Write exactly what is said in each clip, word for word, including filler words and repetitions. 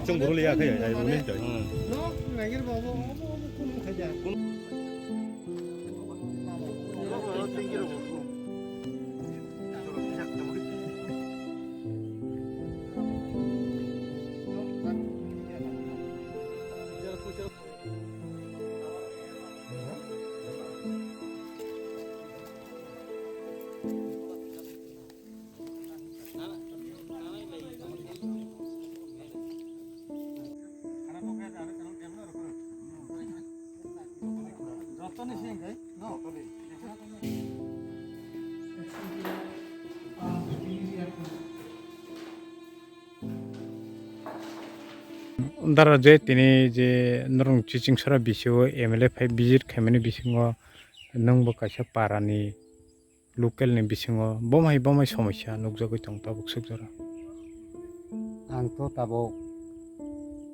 Chwng bwrwli ya khe, ai, ai, hwnwi jai. Dara je tini je norok chiching sora bisio M L A phai visit khaimani bisingo nwng bo kaisa para ni local ni bisingo bomai bomai somosya nukjagwi tong tabuk swk jora. Ang to tabuk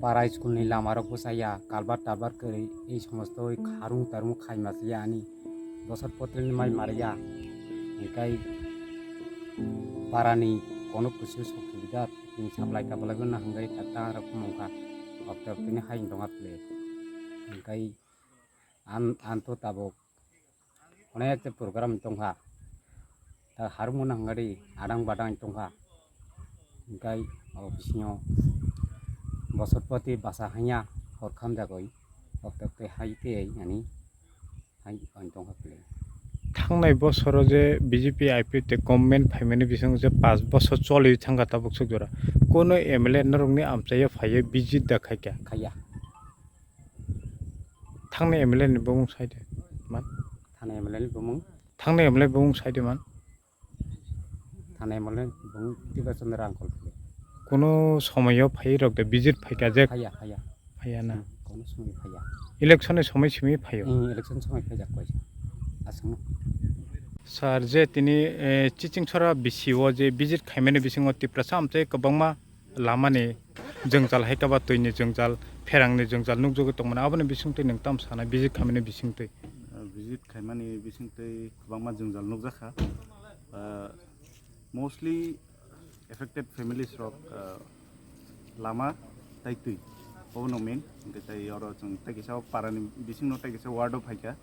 para school ni lama rok bwchaya, kalbar talbar kwrwi, ei somosto oi kharung tarung khaima chaya ani bosor potri ni mai mariya, hinkhe para ni kono kusu suk subida tini saplai taplai bo nahangwi tak ta rok mungkha, okto tini hai tongha ple, hinkhe an, an to tabuk. Onek je program tongkha. Ta harmon hangari adang badang tongkha. Hinkhe o bisingo bosor poti basa hanya hor khamjagwi. Okte okte hai tei ani hai tongkha pele. Thangnai bosoro je B J P I P F te government phaimani bisingo je pash bosor choli thangkha tabuk swk jora. Kono M L A norokni amchaio phaiwi visit da khaikha? Khaiya. Thangnai M L A ni bumung saide man. Thangnai M L A ni bumung? Thangnai M L A bumung saide man. Thangnai M L A ni bumung Tiprachanda Rangkhol phai. Kuno somoyo phai rok de visit phaika je? Phaiya, phaiya. Phaiya na? Hmm, kuno somoyo phaiya. Election ni somoi simi phaio? Hmm, election somoi phaijak koi. Aswkno. Sir, je tini, eh, chiching sora bisi o je visit khaimani bisingo Tiprasa amchai kwbangma lamani jwngjal, hai khe ba twini jwngjal, pherangni jwngjal nukjagwi tongmani, aboni bisingtwi nwng tamo sana visit khaimani bisingtwi? Uh, visit khaimani bisingtwi kwbangma jwngjal nukjakha. Uh, mostly affected families rok, uh, lama tai twi, obono main. Hwnkhe tai oro chwng tai kisa o parani bisingno tai kisa ward o phaikha,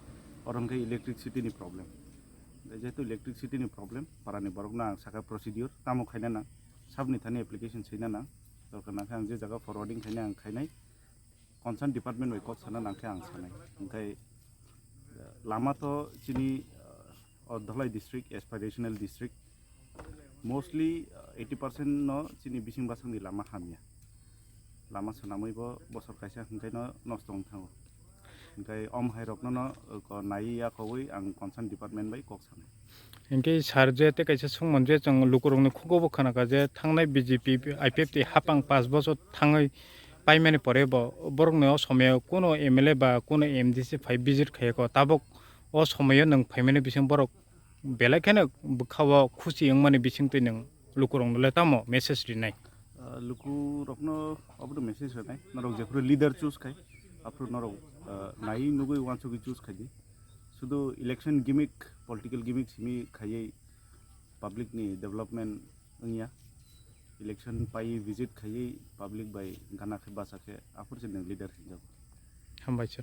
oro hwnkhe electricity ni problem. Jehetu electricity ni problem, parani borokno ang sakha procedure tamo khaina nang, sabni thani application sina nang, dorkar nangkhe ang je jaga forwarding khaina ang khainai, concern department bai kok sana nangkhe ang sanai. Hwnkhe, eh, lama to chini, eh, o Dhalai district, aspirational district, mostly, eh, eighty percent no chini bising basongni lama hamya. Lama swnamwi bo bosor kaisa hwnkhe no nosto wng thango. Hwnkhe om hai rokno no, uh, ko nai ya kowi ang concern department bai kok sanai. Hwnkhe sir je tei kaisa sungmung je chwng lukurokni khugo bo khwnakha je thangnai B J P I P F T hapang pash bochor thangwi paimani pore bo borokni o somoyo kuno M L A ba kuno M D C phai visit khaiyakho, tabuk o somoyo nwng phaimani bising borok belai kheno bwkha-o khusi wngmani bisingtwi nwng lukurokno le tamo message rinai? Ah, lukurokno obono message rinai, norok jephuru leader choose khai, aphuru norok, ah, naiwi nugwi uansugwi choose khai di. Sudu election gimmick, political gimmick simi khaiwi public ni development wngya. Election paiwi visit khaiwi public bai gana khe bacha khe aphuru se nwng leader hinjago. Hambai sir.